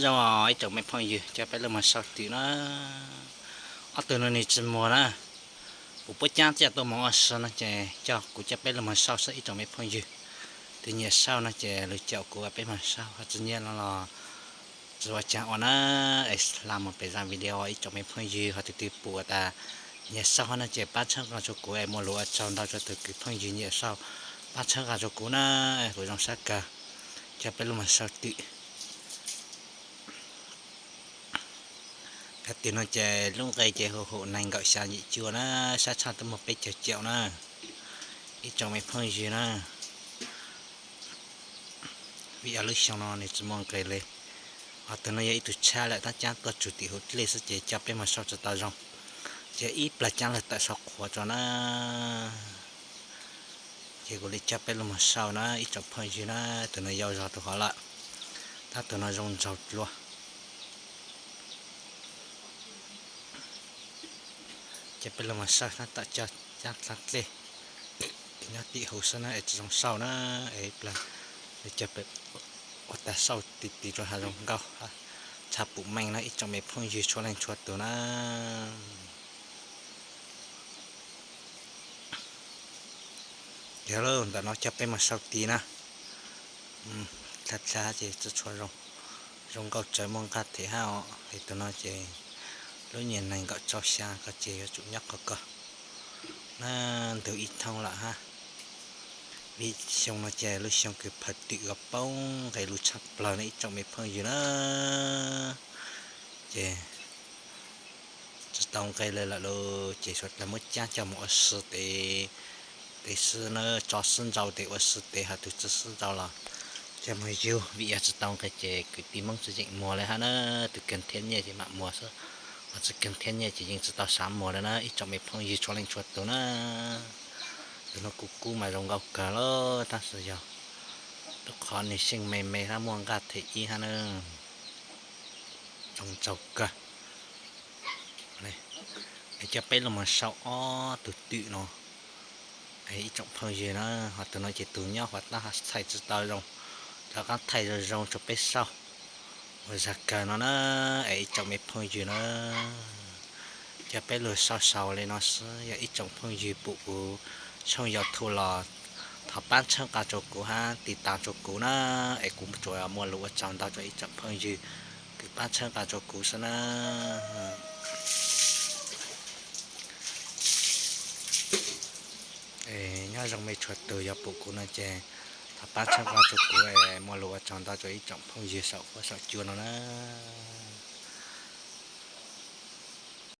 Zoo ib tsoom me phooj ywg, coj peb lug moog sau twm na. Ob tug no nwg tsi muag na, kuv puab caab coj tuaj moog ua si no ces coj kuv coj peb lug moog sau xwb ib tsoom me phooj ywg. Twg nyiam sau no ces lug caum kuv peb moog sau, ho tsi nyiam no los tsi ua caag ua na. Es hla moog pem zaaj video ib tsoom me phooj ywg, ho twg twg pum tas nyiam sau no ces pab txhawb nqa rua kuv es muaj lug ua tsaug ntau rua tug kws phooj ywg nyiam sau, pab txhawb nqa rua kuv na. Kuv zoo sab kawg, coj peb lug moog sau twm. Kag twm no ces lub nqe ces huv huv neeg nkaum xya yim cuaj na, sab tshaj tuaj muag peb caug caum na, ib tsoom me phooj ywg na. Vim yog lub xyoo no nwg tsi muaj nqe le, ho tug no yog ib tug tshab lawm tab caab tuaj tsug tim huv dlej xwb ces coj peb moog sau tsi tau zoo, ces ib plag caab lawm tawm sau qhuav rua na. Ces kuv le coj peb lug moog sau na ib tsoom phooj ywg na. Tug no yau zog rua huv lawm, tab tug no zoo nraug dlua. Ces peb lug moog sau na, tawm caab dlej nyob tim huv xwb na es tsi zoo sau na. Es plag coj peb ua tag sau ti ti rua hav zoov nkauj, txhaj pum meej na ib tsoom me phooj ywg txhua leej txhua tug na. Yog ntawm no coj peb moog sau ti na. Dlha dlha ces txhua txhua zoo, zoo nkauj tsawv muaj nqaj them hab os. Es tug no ces lub nyuam neeg nkaum rau xya ko ces yuav tsum nyob qhov ko na, ntug ib thooj lawm hab. Vim xyoo no ces lub xyoo kws phawj twm ko poob nqe lug tshaj plawg na ib tsoom me phooj ywg na. Ces tsi tau nqe le lawm lauj, ces suav dlawg muab caab coj moog ua si tes, tes xwb na, tso xwb ntsau tes ua si tes, hab tug tsi xwb ntsau los coj moog yug. Vim yog tsi tau nqe ces kwv tij Hmoob tsi yeem muag le hab na, tug kawg thiab nyiaj ces mam muag xwb, ho tsi kawg thiab nyiaj ces yeej tsi tau xav muag le na ib tsoom me phooj ywg txhua leej txhua tug na. Tug no kuv kub mas zoo nkauj kawg lawm tab sis yog lub qhov nwg xyeej me me hab muaj nqaj them ib hab na, zoo nraug kawg. Es coj peb lug moog sau ob tug twm no ib tsoom phooj ywg na. Ho tug no ces tug nyob huv tab hab thaij tsi tau zoo, rov qaab thaij zoo zoo rua peb saib ua zag kawg no na. Es ib tsoom me phooj ywg na, coj peb lug sau sau le no xwb, yog ib tsoom phooj ywg pum kuv tshooj YouTube los thov pab txhawb nqa rua kuv hab tiv tas rua kuv na, es kuv tsuas muaj lug ua tsaug ntau rua ib tsoom phooj ywg kws pab txhawb nqa rua kuv xwb na. Nyob zoo mej txhua tug, yog pum kuv no ces thov pab txhawb nqa rua kuv, muaj lug ua tsaug ntau rua ib tsoom phooj ywg saum huab saum cua no na.